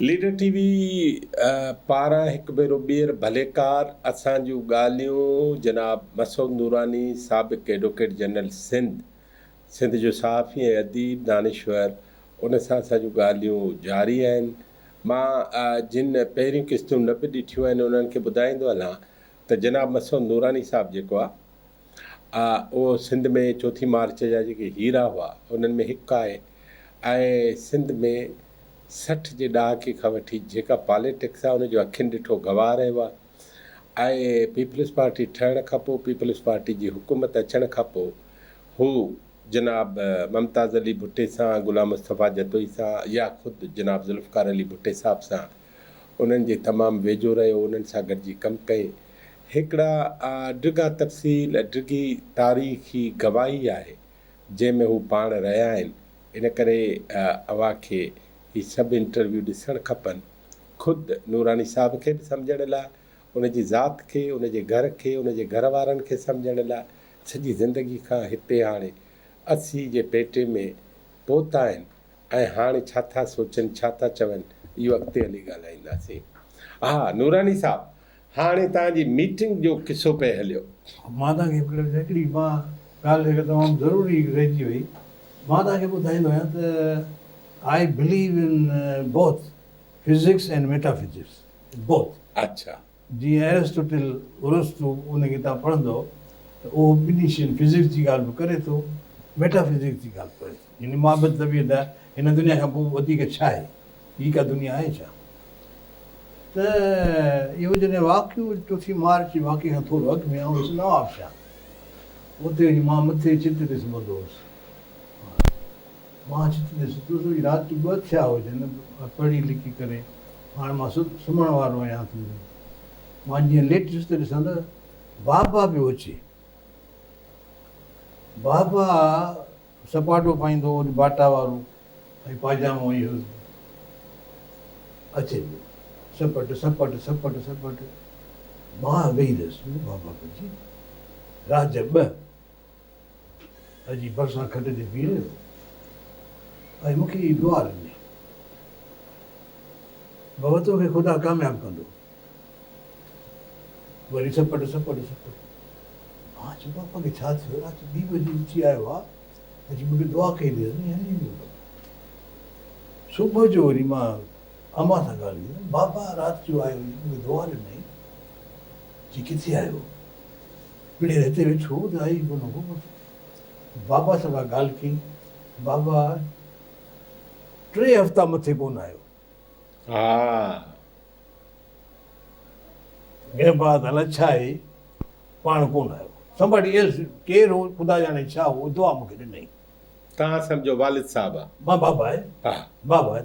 Leader ٽي V پاران هڪ ڀيرو ٻيهر ڀليڪار اسان جون ڳالهيون جناب مسعود نوراني سابق ايڊوڪيٽ جنرل سنڌ سنڌ جو صحافي ۽ اديب دانشور ان سان اسان جون ڳالهيون جاري آهن مان جن پهريون قسطون نه به ڏٺيون آهن انهن کي ٻڌائيندو هلان ته جناب مسعود نوراني صاحب جيڪو آهي اهو سنڌ ۾ چوٿين مارچ جا جيڪي هيرا هئا انهن ۾ هڪ آهي ۽ سنڌ ۾ 60 جي ڏهاڪي کان وٺي جيڪا پاليٽڪس آهي ان جو اکين ڏٺو گواهه رهيو آهي ۽ پيپلز پارٽي ٺهڻ کان پوء پيپلز پارٽي جي حڪومت اچڻ کان پوء هو جناب ممتاز علي ڀٽي سان غلام مصطفيٰ جتوئي سان يا خود جناب ذوالفقار علي ڀٽي صاحب سان انهن جي تمام ويجهو رهيو، انهن سان گڏجي ڪم ڪيائين. هڪڙا ڊگها تفصيل ۽ ڊگهي تاريخي گواهي آهي، جنهن ۾ هو پاڻ رهيا آهن. ان ڪري اوهان کي هي سڀ انٽرويو ڏسڻ کپن. خود نوراني صاحب کي به سمجهڻ لاء، ان جي ذات کي، ان جي گهر کي، ان جي گهر وارن کي سمجهڻ لاء، سڄي زندگي کان هتي هاڻي 80 جي پيٽي ۾ پهتا آهن. ۽ هاڻ ڇا ٿا سوچن ڇا ٿا چون اهو اڳتي هلي ڳالهائينداسين. ها نوراني صاحب هاڻي توهان جي ميٽنگ جو قصو پئي هليو. مان توهان کي هڪڙي هڪڙي مان ڳالهه جيڪا تمام ضروري رهجي وئي مان توهان کي ٻڌائيندو آهيان ته I believe in both physics and metaphysics both. اڇا. جيئن ارسطوٽل، ارسطو، ان کي توهان پڙهندؤ ته اهو ٻنهي شين فزڪس جي ڳالهه به ڪري ٿو، ميٽا فزڪس جي ڳالهه به ڪري ٿو. يعني مابعد طبيعت آهي، هن دنيا کان پوء وڌيڪ ڇا آهي؟ هي ڪا دنيا آهي ڇا؟ ته اهو جڏهن واقعو چوٿين مارچ جي واقعي کان ٿورو اڳ ۾ آئون هيس نوابشاهه، اتي وڃي مان مٿي ڇت تي سمهندو هوس. مان ڇت تي ستو هوس، رات جو ٻه ٿيا هجن، پڙهي لکي ڪري هاڻ مان سمهڻ وارو آهيان سمجهو. مان جيئن ليٽيس ته ڏسان ته بابا پيو اچي. بابا سپاٽو پائيندو هو باٽا وارو ۽ پاجامو ۽ هوس. اچي پيو سپٽ سپٽ سپٽ سپٽ. مان ويهي رهيس. بابا پيو اچي. رات جا ٻه. اچي ڀرسان کٽ تي بيهي رهيو ۽ مون کي هي دعا ڏني، بابا توکي خدا ڪامياب ڪندو. وري سپٽ سپٽ سپٽ. مان چيو بابا کي ڇا ٿيو؟ رات ٻي بجي اٿي آيو آ، اچي مون کي دعا ڪئي اٿس ۽ هلي ويو. صبح جو وري مان امان سان ڳالهه ڪئي، بابا رات جو آيو هئي مون کي دعا ڏنائين. چي ڪٿي آيو؟ پڻهين هتي ويٺو هو ته آئي ڪونه هو. بابا سان ڪا ڳالهه ڪئي. بابا ٽي هفتا مٿي ڪونه آيو. ها. غيبات الائي ڇا آهي، پاڻ ڪونه آيو. Somebody else ڪير هو خدا ڄاڻي ڇا هو، دعا مون کي ڏنائين. توهان سمجهو والد صاحب آ. مان بابا آهي. ها. بابا آهي.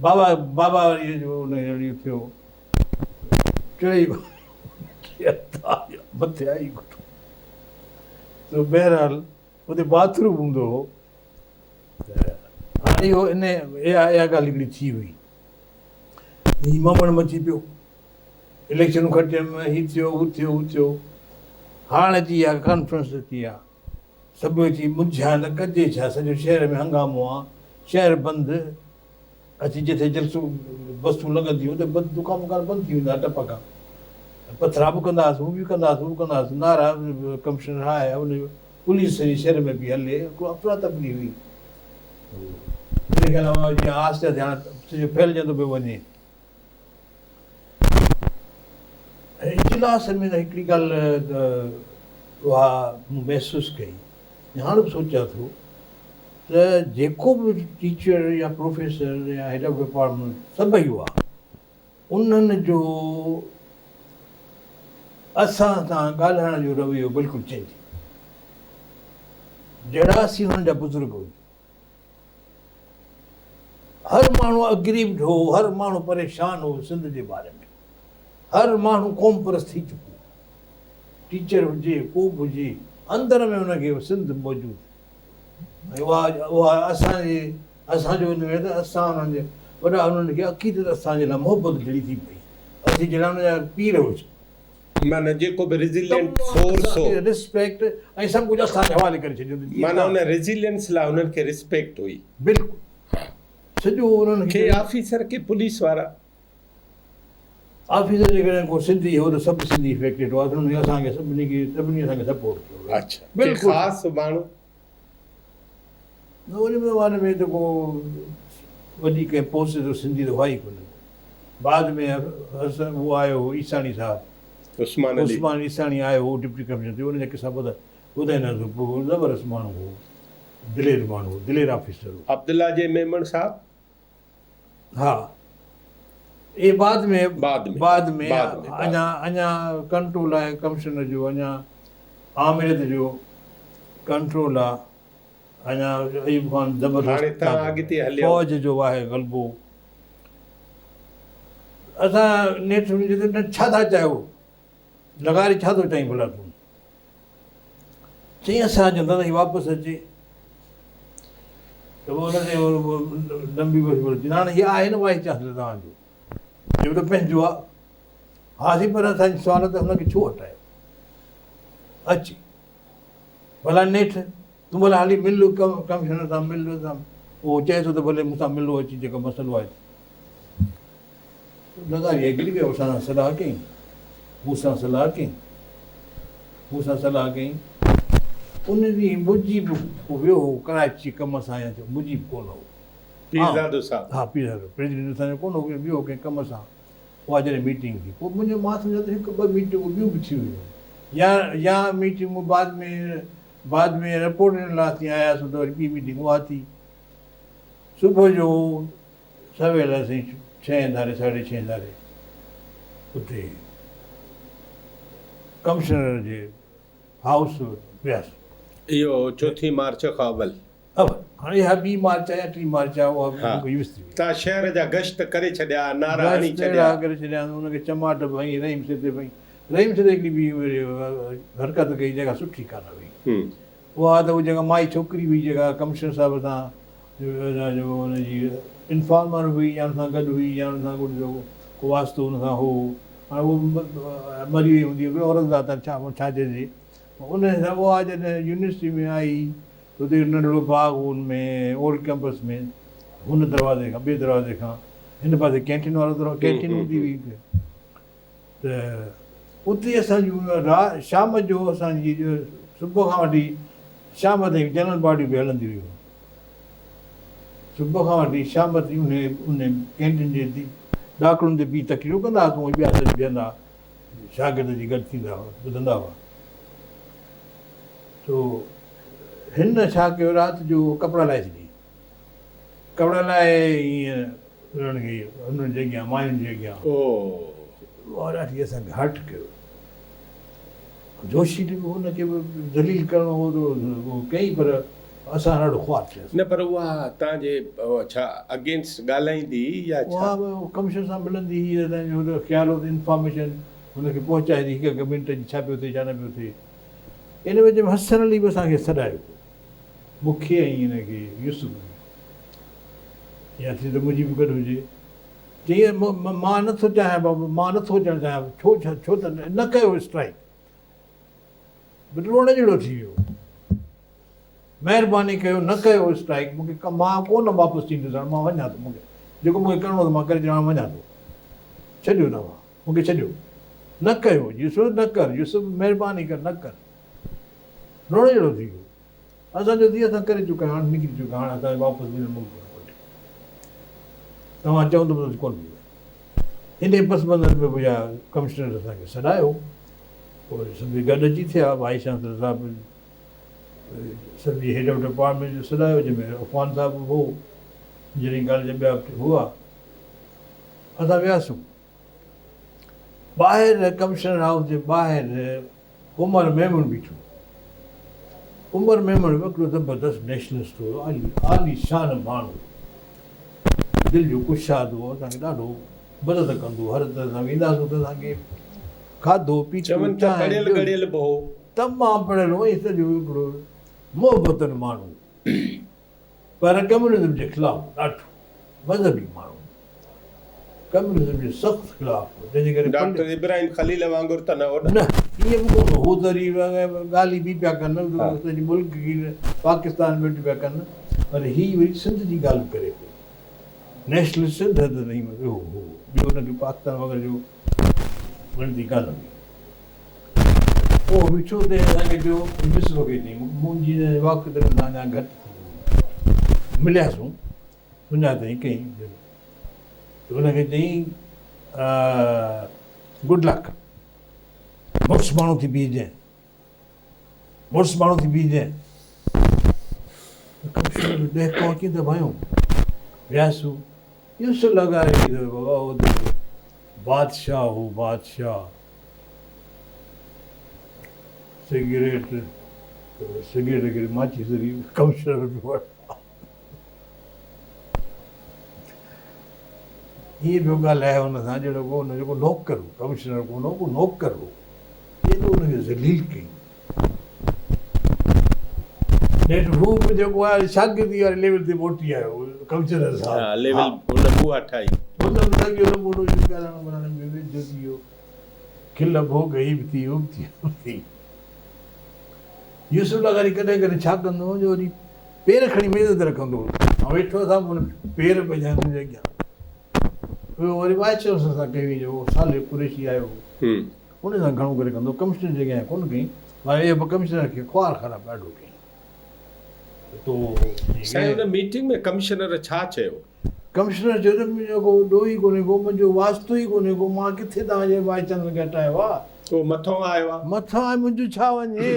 بابا بابا وري جو ان جو اهو ٿيو. ٽيئي مٿي آئي گهٽو. سو بهرحال اتي باٿ روم هوندو هو. ته هاڻي اهو ان اها اها ڳالهه هڪڙي ٿي هئي. هي ممڻ مچي پيو. اليڪشنون کٽيم، هي ٿيو، هو ٿيو، هو ٿيو. هاڻ اچي اها ڪانفرنس ٿي آ. سڀ اچي منجهيا ته ڪجي ڇا، سڄو شهر ۾ هنگامو آ، شهر بند، اچي جتي جلسو بسون لڳنديون ته بند دڪان وڪان بند ٿي ويندا ٽپ کان پٿرا به ڪندا هئاسون هو به ڪندا هئاسون هو به ڪندا هئاسون نعرا ڪمشنر آيا ان جو پوليس سڄي شهر ۾ پئي هلي هڪڙو افراتفري هئي ان کان علاوه جيئن آهستي آهستي هاڻي سڄو ڦهلجندو پيو وڃي اجلاس ۾ ته هڪڙي ڳالهه اها مون محسوس ڪئي ۽ هاڻ به سوچيان ٿو ته جيڪو به ٽيچر يا پروفيسر يا هيڊ آف ڊپارٽمينٽ سڀئي هئا انهن جو اسان سان ڳالهائڻ جو رويو بلڪل چينج ٿي ويو جهڙا اسين انهن جا بزرگ هجون هر ماڻهو اگريبڊ هو، هر ماڻهو پريشان هو سنڌ جي باري ۾، هر ماڻهو قوم پرست ٿي چڪو هو، ٽيچر هجي ڪو به هجي اندر ۾ ان کي سنڌ موجود ۽ اها اها اسان جي اسان جو ان ۾ ته اسان انهن جي وڏا انهن کي عقيدت اسان جي لاء محبت جڙي ٿي پئي اسين جهڙا انهن جا پير هجون. معنيٰ جيڪو به ريزيلينٽ فورس هو. ريسپيڪٽ ۽ سڀ ڪجهه اسان جي حوالي ڪري ڇڏيو ته جيئن معنيٰ ان ريزيلينس لاء انهن کي ريسپيڪٽ هئي. بلڪل. سڄو انهن کي. آفيسر ڪي پوليس وارا. آفيسر جيڪڏهن ڪو سنڌي هو ته سڀ سنڌي افيڪٽيڊ هئا انهن اسان کي سڀني کي سڀني اسان کي سپورٽ ڪيو. اڇا ڪي خاص ماڻهو؟ نه ان زماني ۾ ته ڪو وڏي ڪنهن پوسٽ تي سنڌي ته هئا ئي ڪونه. بعد ۾ هو آيو هو عيساڻي صاحب. عثمان علي. عثمان عيساڻي آيو هو ڊپٽي ڪمشنر ٿيو ان جا قصا ٻڌا ٻڌائينداسون پوء هو زبردست ماڻهو هو دلير ماڻهو هو دلير آفيسر هو. عبدالله جي ميمڻ صاحب. ها اهي بعد ۾ بعد ۾ بعد ۾ اڃا اڃا ڪنٽرول آهي ڪمشنر جو اڃا آمريت جو ڪنٽرول آ اڃا ايوب خان هاڻي زبردست تان اڳتي هليا. فوج جو آهي غلبو اسان نيٺ ڇا ٿا چاهيو لغاري ڇا ٿو چاهين ڀلا تون؟ چيائين اسان چون ٿا ته هي واپس اچي ته پوء ان تي لنبي بس بول چي هاڻي هي آهي نه وائيس چانسلر توهان جو اهو ته پنهنجو آهي ها سائين پر اسان جو سوال آهي ته هن کي ڇو هٽايو اچي ڀلا نيٺ تون ڀلا هلي مل ڪمشنر سان مل اهو چئي ٿو ته ڀلي مون سان ملو اچي جيڪو مسئلو آهي لغاري ايگري ڪيو اسان سان صلاح ڪئي مون سان صلاح ڪئي مون سان صلاح ڪئي ان ڏينهن مجيب ويو هو ڪراچي ڪم سان يا مجيب ڪونه هو پيرزادو صاحب ها پيرزادو پريزيڊنٽ اسان جو ڪونه هو ويو هو ڪنهن ڪم سان اها جڏهن ميٽنگ ٿي پوء منهنجو مان سمجهان ٿو هڪ ٻه ميٽنگون ٻيون به ٿيون هيون يا يا ميٽنگون بعد ۾ بعد ۾ رپورٽ ڏيڻ لاء اسين آياسون ته وري ٻي ميٽنگ اها ٿي صبح جو سويل اسين ڇهين ڌاري ساڍي ڇهين ڌاري اتي ڪمشنر جي هائوس وياسون. اهو چوٿين مارچ کان اول. اول. هاڻي اها ٻي مارچ آهي يا ٽين مارچ آهي اها مون کي وسري وئي. تان شهر جا گشت ڪري ڇڏيا، نعرا هڻي گشت ڇڏيا. اهڙا ڪري ڇڏيا، ان کي چماٽ به هنئي، رحيم سيتي به هنئي. رحيم سيتي هڪڙي ٻي حرڪت ڪئي جيڪا سٺي ڪانه هئي. اها ته هو جيڪا مائي ڇوڪري هئي جيڪا ڪمشنر صاحب سان ان جي انفارمر هئي يا ان سان گڏ هئي يا ان سان ڪو واسطو ان سان هو هاڻي هو مري وئي هوندي عورت ذات آهي ڇا ڇا چئجي ان سان اها جڏهن يونيورسٽي ۾ آئي ته اتي هڪ ننڍڙو باغ هو ان ۾ اولڊ ڪيمپس ۾ هن دروازي کان ٻئي دروازي کان هن پاسي ڪينٽين وارو دروازو ڪينٽين هوندي هئي ته اتي اسان جون رات شام جو اسان جي صبح کان وٺي شام تائين جنرل باڊي به هلندي هيون. صبح کان وٺي شام تائين انهي انهي ڪينٽين جي ڏاڪڻن تي بيهي تقريرون ڪندا هئاسون ۽ ٻيا سڄ بيهندا شاگرد جي گڏ ٿيندا هئا ٻڌندا هئا. سو هن ڇا ڪيو رات جو ڪپڙا لاهي ڇڏيائين. ڪپڙا لاهي ائين انهن کي انهن جي اڳيان ماين جي اڳيان اها ڏاڍي اسان کي هرٽ ڪيو. جوشيلي به هن کي به ذليل ڪرڻو هو ته اهو ڪيائين پر اسان ڏاڍو خوار ٿياسين. نه پر اها توهان جي ڇا اگينسٽ ڳالهائيندي هئي يا ڇا؟ اها به ڪمشنر سان ملندي هئي ته هن جو خيال هو ته انفارميشن هن کي پهچائجي هڪ هڪ منٽ جي ڇا پيو ٿئي ڇا نه پيو ٿئي. ان وچ ۾ حسن علي به اسان کي سڏايو هو. مون کي ۽ هن کي يوسف کي يا ٿي ته منهنجي به گڏ هجي. چيائين مان نه ٿو چاهيان بابا مان نه ٿو اچڻ چاهيان ڇو ڇو ته نه ڪيو اسٽرائيڪ روئڻ جهڙو ٿي ويو مهرباني ڪيو نه ڪيو اسٽرائيڪ مون کي مان ڪو نه واپس ٿيندس هاڻي مان وڃان ٿو مون کي جيڪو مون کي ڪرڻو مان ڪري ڇڏيان وڃان ٿو ڇڏيو توهان مون کي ڇڏيو نه ڪيو يوسف نه ڪر يوسف مهرباني ڪر نه ڪر روئڻ جهڙو ٿي ويو اسان چيو ٿي اسان ڪري چڪا آهيون هاڻي نڪري چڪا آهيون هاڻي اسان کي واپس وڃڻ ممڪن ڪونهي توهان چئو ته بس ڪونه وينداسين انهي پس منظر ۾ به ڪمشنر اسان کي سڏايو پوء سڀئي گڏ اچي ٿيا وائيس چانسلر صاحب سڀني هيڊ آف ڊپارٽمينٽ جو سڏايو جنهن ۾ عفان صاحب به هو انجنيئرنگ ڪاليج جا ٻيا به هئا اسان وياسون ٻاهر ڪمشنر هائوس جي ٻاهر عمر ميمڻ بيٺو هو. عمر ميمڻ به هڪڙو زبردست نيشنلسٽ هو، عالي شان ماڻهو هو. دل جو ڪشاد هو، اسان کي ڏاڍو مدد ڪندو هو. هر طرح سان وينداسون ته اسان کي کاڌو پيتو چون ٿا چانهه پڙهيل ٻيو ڳڙهيل به هو. تمام پڙهيل هو ۽ سڄو هڪڙو محبتن ماڻهو هو. پر ڪميونزم جي خلاف ڏاڍو مذهبي ماڻهو هو. ڪميونزم جي سخت خلاف هو، جنهن جي ڪري ڊاڪٽر ابراهيم خليل وانگر ته نه هو نه؟ نه، ائين به ڪونه هو. هو ته وري ڳالهه ٻي پيا ڪن، سڄي ملڪ کي پاڪستان ۾ پيا ڪن، پر هي وري سنڌ جي ڳالهه به ڪري پيو. نيشنلسٽ سنڌ حد تائين اهو هو، ٻيو ان کي پاڪستان وغيره جو ڳڻتي ڪانه هئي. اهو بيٺو تنهن اسان کي چيو، يوسف کي چيائين، منهنجي هن واقف هن سان اڃا گهٽ ٿي هئي. ملياسون، سڃاتائين ڪئين ته ان کي چيائين، گڊ لڪ، مڙس ماڻهو ٿي بيهجانء. مڙس ماڻهو ٿي بيهجانء. ڪمشنر به ڏهڪاء ڪيئن ته ڀانيو. وياسون. يوسف لغاري به ته بابا هو ته بادشاهه هو بادشاهه. سگريٽ سگريٽ کي ماچيس وري ڪمشنر به وٺ. ائين پيو ڳالهائي هن سان جهڙو ڪو هن جو ڪو نوڪر هو، ڪمشنر ڪونه هو، ڪو نوڪر هو. ايڏو هن کي ذليل ڪيائين. نيٺ هو به جيڪو آهي شاگردي واري ليول تي موٽي آيو ڪمشنر صاحب. ها ليول هن به اها ٺاهي. هن به ساڳيو نمونو اهو ڳالهائڻ ٻولهائڻ ۾ ويجهو ٿي ويو. کل ڀوڳ هي به ٿي هو به ٿي هو به ٿي. يوسف لغاري ڪڏهن ڪڏهن ڇا ڪندو هو جو وري پير کڻي ميز تي رکندو هو. آئون ويٺو هوس هن پير پنهنجا منهنجي اڳيان. اهو وري وائيس چانسلر سان ڪئي هئي جو صالح قريشي آيو هو. ان سان گهڻو ڪري ڪندو هو. ڪمشنر جي اڳيان ڪونه ڪئي. پر اهو به ڪمشنر کي خوار خراب ڏاڍو ڪيائين ته تو سائين ان ميٽنگ ۾ ڪمشنر ڇا چيو؟ ڪمشنر چيو ته منهنجو ڪو ڏوهه ئي ڪونهي ڪو، منهنجو واسطو ئي ڪونهي ڪو، مان ڪٿي توهان جي وائيس چانسلر کي هٽايو آهي. اهو مٿئون آيو آهي. مٿان آيو منهنجو ڇا وڃي.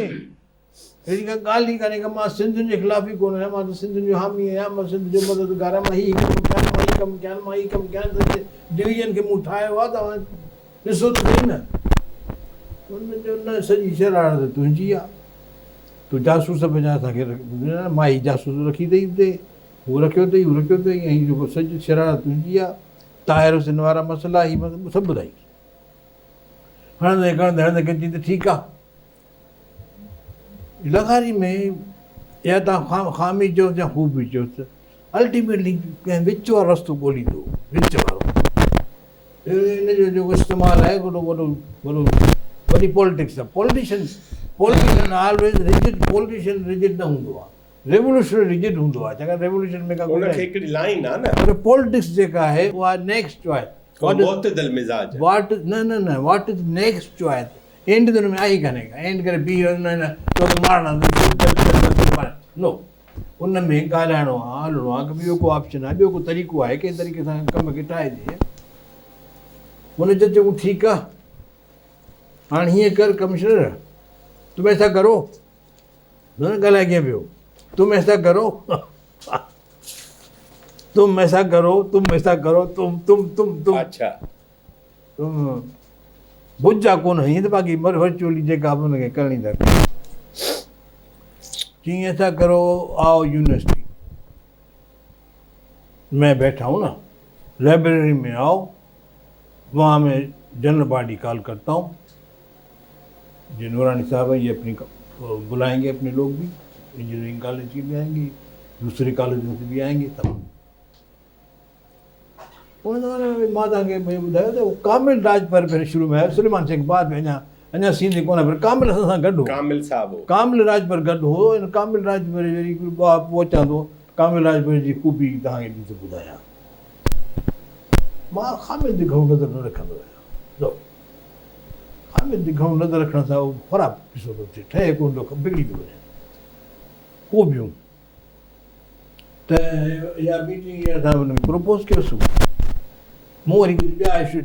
اهڙي ڪا ڳالهه ئي ڪانهي ڪا مان سنڌين جي خلاف ئي ڪونه آهيان، مان ته سنڌين جو حامي آهيان، مان سنڌ جو مددگار آهيان، مان هي ڪم ڪيان، مان هي ڪم ڪيان، مان هي ڪم ڪيان، سنڌ جي ڊويزن کي مون ٺاهيو آهي، توهان ڏسو ته سهي نه. هن چيو نه سڄي شرارت تنهنجي آهي، تون جاسوس پنهنجا اسان کي مان هي جاسوس رکي اٿئي هتي، هو رکيو اٿئي، هو رکيو اٿئي ۽ هي جيڪو سڄي شرارت تنهنجي آهي، طاهر حسين وارا مسئلا هي مسئلا سڀ ٻڌائي. هڻندي هڻندي هڻندي چئي ته ٺيڪ آهي. لغاري ۾ يا توهان خامي چئوس يا خوبي چئوس ته الٽيميٽلي ڪنهن وچ وارو رستو ڳوليندو وچ وارو ان جو جيڪو استعمال آهي وڏو وڏو وڏو وڏي پوليٽڪس آهي politician politician always rigid politician rigid نه هوندو آهي ريولوشنري رجڊ هوندو آهي ڇاڪاڻ ريولوشن ۾ ڪا ان کي هڪڙي لائين آهي نه پر پوليٽڪس جيڪا آهي اها نيڪسٽ چوائس معتدل مزاج واٽ نه نه نه what is next choice and ته ان ۾ آهي ئي ڪانهي ڪا اينڊ ڪري بيهي رهندو نه نه توکي مارڻ آ نو ان ۾ ڳالهائڻو آ هلڻو آ ٻيو ڪو آپشن آ ٻيو ڪو طريقو آهي ڪنهن طريقي سان ڪم کي ٺاهجي هن چيو چڱو ٺيڪ آ هاڻ هيئن ڪر ڪمشنر تم ايسا ڪرو نه ڳالهائي ڪيئن پيو تم ايسا ڪرو تم ايسا ڪرو تم ايسا ڪرو تم تم تم تم اڇا بجا ڪونه هئي ته باقي ورچوئلي جيڪا به ان کي ڪرڻي ٿا ڪرن. چيائين ايسا ڪرو آئو يونيورسٽي مين بيٺا هون نا لائبريري ۾ آئو وهان مين جنرل باڊي ڪال ڪرتا هون جي نوراني صاحب هي اپني بلائين گي اپني لوگ بي انجنيئرنگ ڪاليج ڪي بي آئين گي دوسري ڪاليجون سي بي آئين گي تمام ان زماني ۾ مان توهان کي ٻڌايو ته ڪامل راڄپر پهرين شروع ۾ آيو، سليمان شيخ بعد ۾ اڃا اڃا سين تي ڪونه پر ڪامل اسان سان گڏ هو. ڪامل صاحب هو. ڪامل راڄپر گڏ هو ان ڪامل راڄپر جي وري هڪڙي ٻه پوء اچان ٿو ڪامل راڄپر جي خوبي توهان کي ٻي ٿو ٻڌايان. مان خامين تي گهڻو نظر نه رکندو آهيان. ڏسو خامين تي گهڻو نظر رکڻ سان اهو خراب قصو ٿو ٿئي ٺهي ڪونه ٿو بگڙي ٿو وڃي. خوبيون. ته اها ميٽنگ اسان ان کي پروپوز ڪيوسون. مون وري ڪجهه ٻيا اشو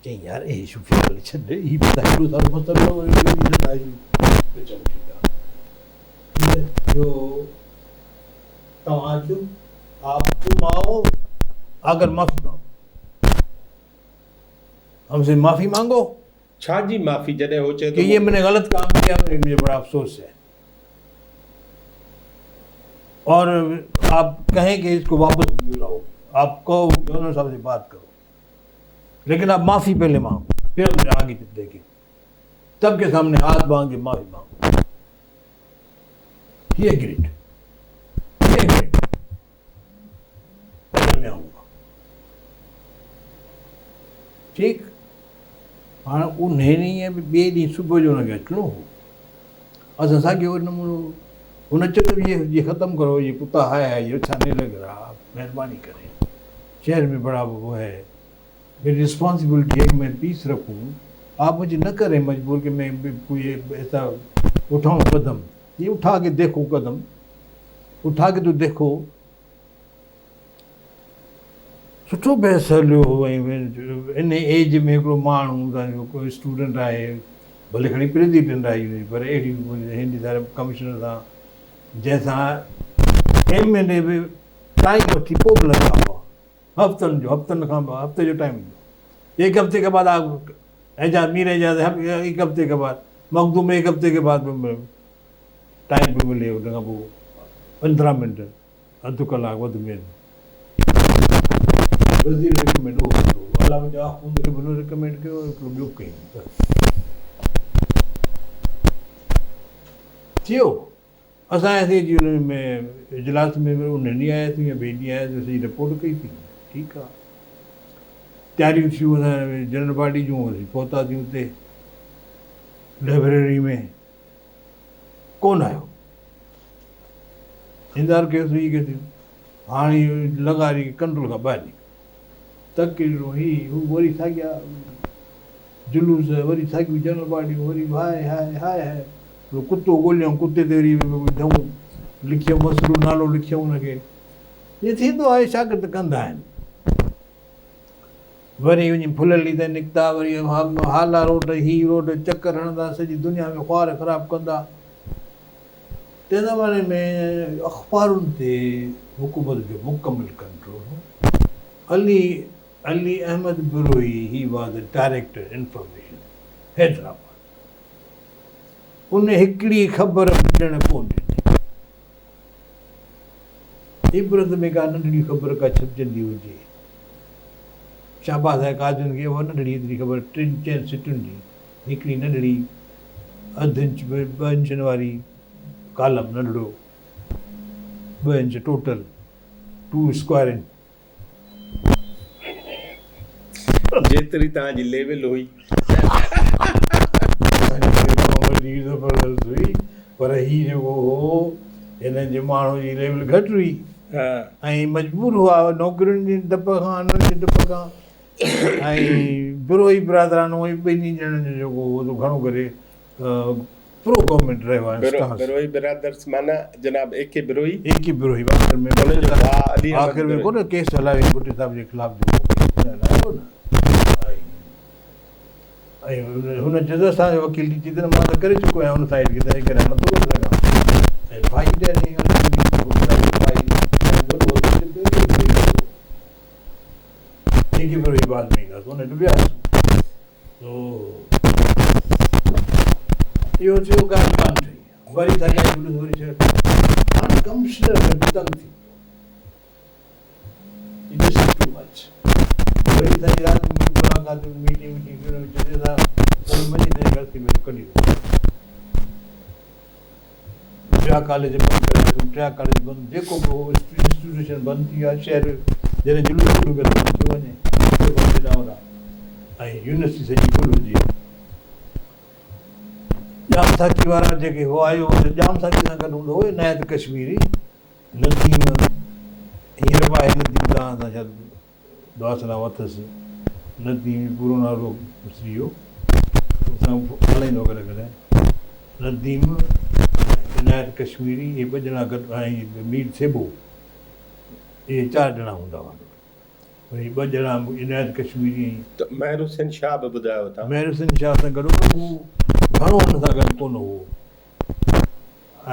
چيائين يار اهي اشو في الحال ڇڏ هي ته هيڏو سارو مسئلو وري اشو چڱو ٺيڪ آهي جو توهان اچو آپ تم آئو آگر معافي مانگو هم سي معافي مانگو ڇا جي معافي جڏهن هو چئي ٿو ڪي يي مين ني غلط ڪام ڪيا مجهي بڙا افسوس هي اور آپ ڪهين ڪي اس ڪو واپس بلاؤ آپ ڪهو گورنر صاحب سي بات ڪرو ليڪن آپ معافي پهلي مانگو پھر هم آگي ديکين سب ڪي سامني هاٿ باندھ ڪي معافي مانگو هي اگريڊ هي اگريڊ ۾ آئونگا ٺيڪ هاڻ انهي ڏينهن به ٻئي ڏينهن صبح جو هن کي اچڻو هو اسان ساڳيو نمونو هن چيو ته یہ ختم ڪرو یہ ڪتا هاء هاء یہ اڇا نهين لگ رها آپ مهرباني ڪري. शहर में बड़ा वो है, मेरी रिस्पॉन्सिबिलिटी है कि मैं पीस रखूं, आप मुझे न करें मजबूर कि मैं कोई ऐसा उठाऊं कदम। ये उठा के देखो, कदम उठा के तो देखो। سٺو بحث هليو هو ۽ ان ايج ۾ هڪڙو ماڻهو تنهنجو ڪو اسٽوڊنٽ آهي، ڀلي کڻي پريزيڊنٽ آهي يونيورسٽي، پر اهڙي هن ساري ڪمشنر سان جنهن سان ايم اين اي به ٽائيم وٺي پوء ملندا هئا، هفتن جو، هفتن کان هفتي جو ٽائيم هوندو هو، ايڪ هفتي ڪي بعد آپ اعجاز مير اعجاز ايڪ هفتي ڪي بعد مخدوم ايڪ هفتي ڪي بعد ٽائيم پيو ملي، ان کان پوء 15 منٽ اڌ ڪلاڪ وڌ ۾ وڌ. وزير ريڪمينڊ اهو ڪندو هو. علامه جي آخوند کي به هن ريڪمينڊ ڪيو ۽ هڪڙو ٻيو ڪيائين. بس ٿيو. اسان آياسين اچي ان ۾ اجلاس ۾ به ان ڏينهن آياسين يا ٻئي ڏينهن آياسين سڄي رپورٽ ڪئي سين. ٺيڪ آ. تياريون ٿيون اسان جنرل باڊي جون اسين پهتاسين اتي لئبريري ۾. ڪونه آيو. انتظار ڪيوسين هي ڪيوسين هاڻي لغاري ڪنٽرول کان ٻاهر نڪتو. تقريرون هي هو وري ساڳيا جلوس وري ساڳيون جنرل باڊيون وري هاء هاء هاء هاء ڪتو ڳوليائون ڪتي تي وري وڌائون لکيائون مسرور نالو لکيائون ان کي. ائين ٿيندو آهي شاگرد ڪندا آهن. وري وڃي ڦليلي تائين نڪتا، وري هالا روڊ، هي روڊ چڪر هڻندا، سڄي دنيا ۾ خوار خراب ڪندا. تنهن زماني ۾ اخبارن تي حڪومت جو مڪمل ڪنٽرول هو. Ali Ali Ahmed Brohi he was director information Hyderabad. ان هڪڙي خبر به ڏيڻ ڪونه ڏني. عبرت ۾ ڪا ننڍڙي خبر ڪا ڇپجندي هجي. شاباس آهي قاضين کي اها ننڍڙي ايتري خبر ٽن چئن سٽن جي هڪڙي ننڍڙي اڌ انچ ٻه انچن واري ڪالم ننڍڙو ٻه inch total two square inch. جيتري توهان جي ليول هئي. اسان جي ليول تمام وڏي زبردست هئي پر هي جيڪو هو هن جي ماڻهو جي ليول گهٽ هئي ۽ مجبور هئا نوڪرين جي ڊپ کان انهن جي ڊپ کان ۽ بروهي برادرانو ۽ ٻنهي ڄڻن جو جيڪو هو سو گهڻو ڪري پرو گورنمينٽ رهيو آهي اسٽانس. بروهي برادرس معنيٰ جناب اي ڪي بروهي. اي ڪي بروهي آخر ۾ ان جو ڀاء علي احمد آخر ۾ ڪونه ڪيس هلايو ڀٽي صاحب جي خلاف جيڪو ڪيس هن هلايو نه ۽ هن چيو ته اسان جو وڪيل چي ته مان ته ڪري چڪو آهيان ان سائيڊ کي تنهن ڪري هاڻ نٿو ڪري سگهان ۽ ڦاهي ڏياري اي ڪي بروهي بعد ۾ اينداسون ان وٽ وياسون سو اهو ٿيو ڳالهه ڪانه ٺهي وري ٿا ڪيا جلوس وري ڇڏ هاڻ ڪمشنر به تنگ ٿي پيو it is too much وري سڄي رات ملاقات ميٽنگ ويٽنگ ٿي ان وچ تي اسان مڃي تنهن غلطي ۾ ڪڍي ٽيا ڪاليج بند ڪراياسون، ٽيا ڪاليج بند، جيڪو به هو انسٽيٽيوشن بند ٿي ويا، شهر جڏهن جلوس شروع ڪيو ته بند ٿيو وڃي، بند هيڏانهن هوڏانهن ۽ يونيورسٽي سڄي گل هجي. ڄام ساقي وارا جيڪي هئا اهو ڄام ساقي سان گڏ هوندو هو عنايت ڪشميري، نديم هينئر به آهي نديم توهان سان شايد دعا سلام اٿس، نديم جو پورو نالو وسري ويو، مون سان ڳالهائيندو هو ڪڏهن ڪڏهن، نديم عنايت ڪشميري اهي ٻه ڄڻا گڏ ۽ مير ٿيٻو اهي چار ڄڻا هوندا هئا وري ٻه ڄڻا عنايت ڪشميري ۽. ته مهر حسين شاهه به ٻڌايو تان. مهر حسين شاهه سان گڏ هو پر هو گهڻو هن سان گڏ ڪونه هو.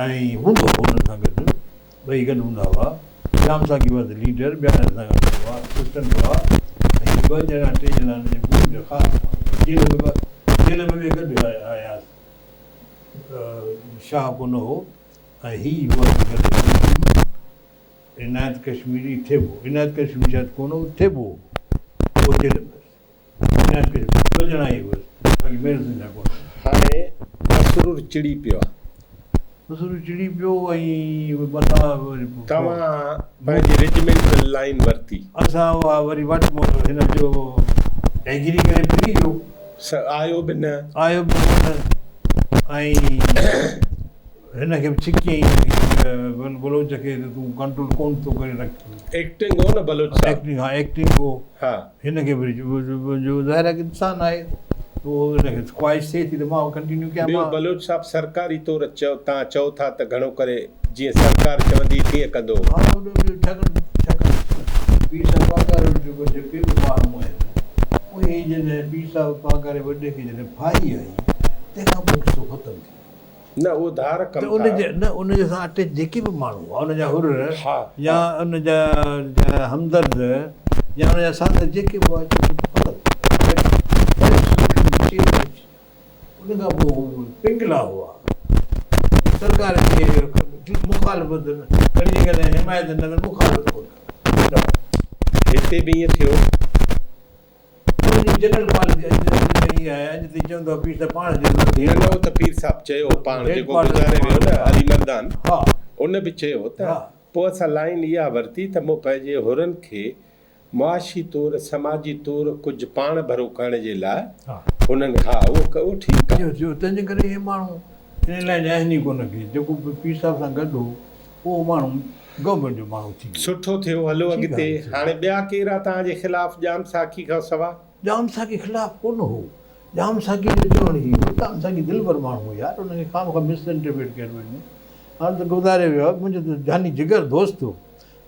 ۽ هوندو هو انهن سان گڏ، ٻئي گڏ هوندا هئا. ڄام ساقي واز ليڊر، ٻيا هن سان گڏ هئا، اسسٽنٽ هئا ۽ هي ٻه ڄڻا ٽي ڄڻا هن جي گروپ جا خاص ماڻهو هئا. جيل ۾ به جيل ۾ به گڏ آياسين. شاهه ڪونه هو ۽ هي هئا ته گڏ عنايت ڪشميري ٿيٻو، عنايت ڪشميري شايد ڪونه هو، ٿيٻو هو، اهو جيل ۾ هيس. عنايت ڪشميري ٻه ڄڻا ئي هئس، باقي مير حسين شاهه ڪونه هو. هاڻي مسرور چڙي پيو آ. مسرور چڙي پيو ۽ مٿان وري پوء. توهان پنهنجي رجمينٽل لائين ورتي. اسان اها وري وٽ هن جو ايگري ڪري ڦري ويو. آيو به نه. آيو به ڪونه ۽ هن کي به ڇڪيائين. بلوچ کي ته تون ڪنٽرول ڪونه ٿو ڪري رک. ايڪٽنگ هو نه بلوچ صاحب. ايڪٽنگ ها ايڪٽنگ هو. ها. هن کي وري جو ظاهر آهي انسان آهي پوء هن کي خواهش ٿئي ٿي ته مان ڪنٽينيو ڪيان. ٻيو بلوچ صاحب سرڪاري طور چئو تان چئو ٿا ته گهڻو ڪري جيئن سرڪار چوندي تيئن ڪندو هو. ها ڇاڪاڻ ڇاڪاڻ پير صاحب پاڳارو جيڪو جيڪي به ماڻهو آهن اهي جڏهن پير صاحب پاڳاري وڏي کي جڏهن ڦاهي آئي تنهن کان پوء قصو ختم ٿي ويو. نه اهو ڌار ڪم ته ان ٿا. جي نه ان جي سان اٽيچ جيڪي به ماڻهو هئا ان جا حر ها يا ها. ان جا همدرد يا ان جا ساٿي جيڪي به هئا ختم ان کان پوء هو پنگلا هئا سرڪار جي مخالفت کڻي جيڪڏهن حمايت نه ته مخالفت ڪونه ڪندا. هتي به ائين ٿيو. انهن جي جنرل پاليسي اڄ تائين اها آهي، اڄ تائين چوندو آهي پير صاحب پاڻ جنرل ٿي نه نه اهو ته پير صاحب چيو هو پاڻ جيڪو گذاري ويو نه علي مردان ان به چيو ته پوء اسان لائين اها ورتي ته مون پنهنجي حرن کي معاشي طور سماجي طور ڪجهه پاڻ ڀرو ڪرڻ جي لاء هنن ها اهو اهو ٺيڪ آهي. اهو ٿيو تنهن جي ڪري اهي ماڻهو ان لائين آهن ئي ڪونه ڪي جيڪو به پير صاحب سان گڏ هو اهو ماڻهو گورنمينٽ جو ماڻهو ٿي ويو. سٺو ٿيو هلو اڳتي هاڻي ٻيا ڪير آ توهان جي خلاف ڄام ساقي کان سوا. ڄام ساقي خلاف ڪونه هو ڄام ساقي جو چوڻ هي هو ڄام ساقي دلبر ماڻهو هو يار ان کي خوامخواه مس انٽرپريٽ ڪيو وڃي هاڻ ته گذاري ويو آهي منهنجو ته جاني جگر دوست هو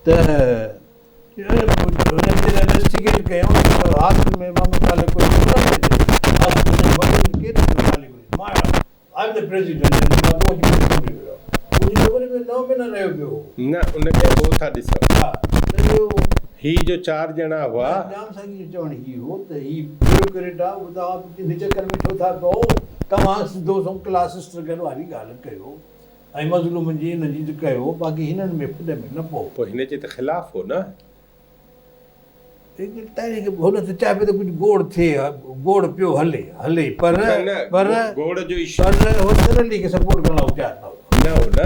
ته هن جڏهن انويسٽيگيٽ ڪيائون ته هاسٽل ۾ محمد صالح قريشي نه پئي اچي هاسٽل ۾ وڏن ڪير محمد صالح قريشي مان I am the president يعني مان تون اچي مون کي ڇڏي ويو آهي منهنجي ڪمري ۾ نو مهينا رهيو پيو هو. نه ان کي پوء ٿا ڏسون. ها ته اهو. هي جو چار ڄڻا هئا. ڄام ساقي جو چوڻ هي هو ته هي بيوروڪريٽ آ توهان ان چڪر ۾ ڇو ٿا پئو توهان سڌو سنئون ڪلاس اسٽرگل واري ڳالهه ڪيو ۽ مظلومن جي انهن جي ڪيو باقي هنن ۾ ڦڏ ۾ نه پئو. پوء هن جي ته خلاف هو نه. تحريڪ هن ته چاهي پيو ته ڪجهه گوڙ ٿئي گوڙ پيو هلي هلي پر نه نه پر گوڙ جو اشو پر هو سرلي کي سپورٽ ڪرڻ لاء تيار نه هو. نه هو نه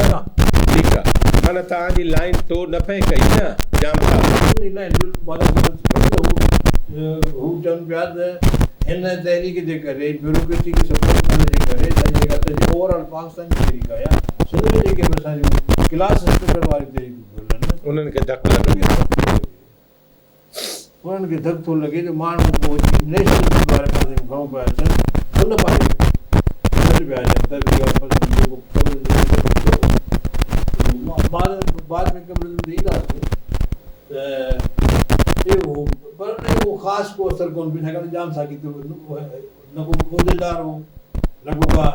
ٺيڪ آ معنيٰ توهان جي لائين ٽو نه پئي ڪئي نه ڄام صاحب. منهنجي لائين بلڪل معنيٰ غلط ٿي وئي ته هو هو چون پيا ته هن تحريڪ جي ڪري بيوروڪريسي کي سپورٽ ڪرڻ جي ڪري اسان جي جيڪا سڄي اوور آل پاڪستان جي تحريڪ آهي يا سنڌ ۾ جيڪي به اسان جون ڪلاس اسٽرگل واريون تحريڪون پيون هلن انهن کي ڌڪ لڳندو. انهن کي ڌڪ ٿو لڳي جو ماڻهو پوء اچي نيشنلزم واري پاسي ۾ گهڻو پيا اچن، ان پاسي ۾ گهٽ پيا اچن. ترقي پسند جيڪو ڪميونزم جو ٿيو بعد بعد ۾ ڪميونزم تي اينداسين ته اهو هو پر ان جو ڪو خاص ڪو اثر ڪونه پيو ڇاڪاڻ ته ڄام ساقي ته نه ڪو عهديدار هو نه ڪو ڪا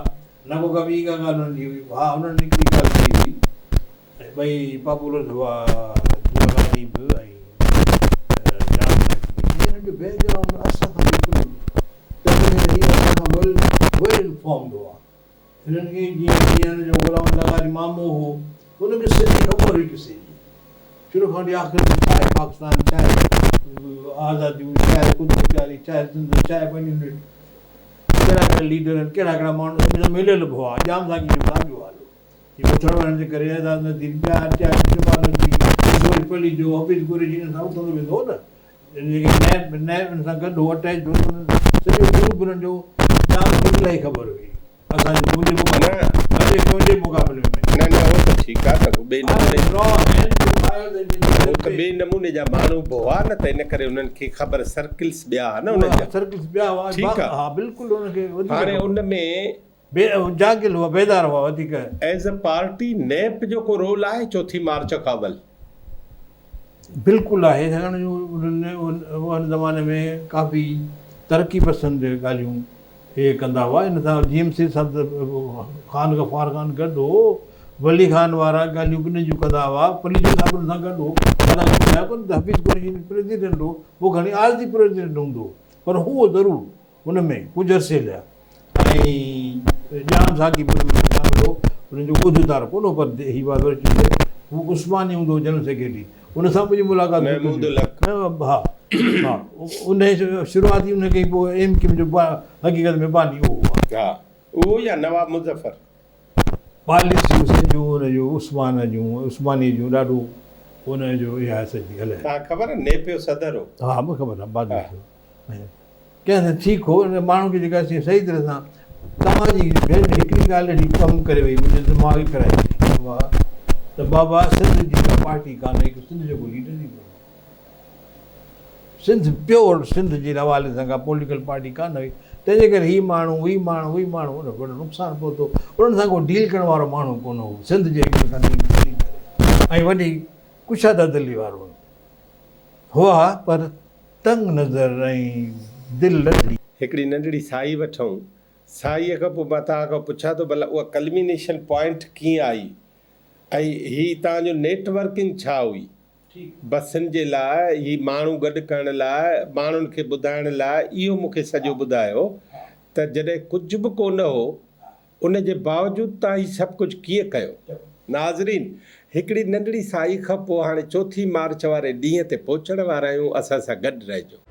نه ڪو ڪا ٻي ڪا ڳالهه انهن جي هئي. ها انهن هڪڙي ڳالهه ڪئي هئي ۽ ٻئي پاپولر هئا لغاري به ۽ ڄام ساقي به. هنن جو بيڪ گرائونڊ اسان کان بلڪل تنهن ڪري هي اسان کان ويل ويل انفارمڊ هئا. هنن کي جيئن جيئن هن جو غلام لغاري مامو هو هن کي سڄي خبر هئي قصي جي. شروع کان وٺي آخر تائين ڇا آهي پاڪستان، ڇا آهي آزاديون، ڇا آهي خودمختياري، ڇا آهي سنڌ، ڇا آهي ون يونٽ، ڪهڙا ڪهڙا ليڊر آهن، ڪهڙا ڪهڙا ماڻهو سڀني سان مليل به هئا. ڄام ساقي جو ساڳيو حال هو. هي اٿڻ ويهڻ جي ڪري اعزاز نذير، ٻيا ٽيا جمال نقوي، زهير پليجو، حفيظ قريشي انهن سان اٿندو ويندو هو نه. جيڪي نيب نيب ان سان گڏ هو اٽيچ هو ته انهن سڄو گروپ انهن جو ڄام کي الاهي خبر هئي. اسان جي منهنجي مقابلي نه. ۾ منهنجي مقابلي ۾. نه نه اهو ته ٺيڪ آ ته هو ٻئي نموني هو ته ٻئي نموني جا ماڻهو به هئا نه ته ان ڪري انهن کي خبر سرڪلس ٻيا ها نه انهن جا. سرڪلس ٻيا هئا ٺيڪ آ. ها بلڪل انهن کي وڌيڪ هاڻي خبر. ان ۾. بي جاڳيل هئا، بيدار هئا وڌيڪ. ايز ا پارٽي نيپ جو ڪو رول آهي چوٿين مارچ کان اول؟ بلڪل آهي ڇاڪاڻ جو ان زماني ۾ ڪافي ترقي پسند ڳالهيون اهي ڪندا هئا ان سان جي ايم سيد صاحب ته خان غفار خان گڏ هو ولي خان وارا ڳالهيون ٻنهي جون ڪندا هئا پليجو صاحب ان سان گڏ هو اسان کي ٻڌايو ڪونه ته حفيظ قريشي پريزيڊنٽ هو پوء کڻي عارضي پريزيڊنٽ هوندو هو پر هو ضرور ان ۾ ڪجهه عرصي لاء ۽ ڄام ساقي به ان ۾ شامل هو. ان جو عهديدار ڪونه هو پر هي واضح چئجي هو عثماني هوندو هو جنرل سيڪريٽري ان سان منهنجي ملاقات محمود الحق. ها ها ان شروعاتي ان کي پوء ايم ڪيم جو حقيقت ۾ باني اهو هو. ها اهو يا نواب مظفر. پاليسيون سڄيون ان جون عثمان جون عثماني جون ڏاڍو ان جو اها سڄي هلائي. توهان کي خبر آهي نيپيو صدر هو. ها مون کي خبر آهي بعد ۾ ٿيو. ڪنهن سان ٺيڪ هو ان ماڻهو کي جيڪا شيء صحيح طرح سان توهان جي ڀيڻ هڪڙي ڳالهه اهڙي ڪم ڪري وئي منهنجو دماغ ئي ڦيرائي ڇڏيو اها ته بابا سنڌ جي ڪا پارٽي ڪانهي ڪو سنڌ جو ڪو ليڊر ئي ڪونهي. سنڌ پيور سنڌ جي حوالي سان ڪا پوليٽيڪل پارٽي ڪانه هئي تنهن جي ڪري هي ماڻهو هي ماڻهو هي ماڻهو ان وڏو نقصان پهتو انهن سان ڪو ڊيل ڪرڻ وارو ماڻهو ڪونه هو سنڌ جي هڪ سان ڊيل ڪري ۽ وڏي ڪشاده دلي وارو هئا پر تنگ نظر ۽ دل ننڍڙي. هڪڙي ننڍڙي ساهي وٺون. ساهيء کان پوء مان توهان کان پڇان ٿو ڀلا اها ڪلمينيشن پوائنٽ ڪيئن آئي ۽ هي توهان جو نيٽ ورڪنگ ڇا هئي؟ بسن جي لاء هي ماڻهو گڏ ڪرڻ لاء ماڻهن کي ٻڌائڻ لاء اهو مون کي سڄو ٻڌايو ته جڏهن ڪجهه به ڪونه هو ان جي باوجود توهان هي سڀ ڪجهه ڪيئن ڪيو؟ ناظرين هڪڙي ننڍڙي ساهي کان پوء هاڻي چوٿين مارچ واري ڏينهن تي پهچڻ وارا آهيون اسان سان گڏ رهجو.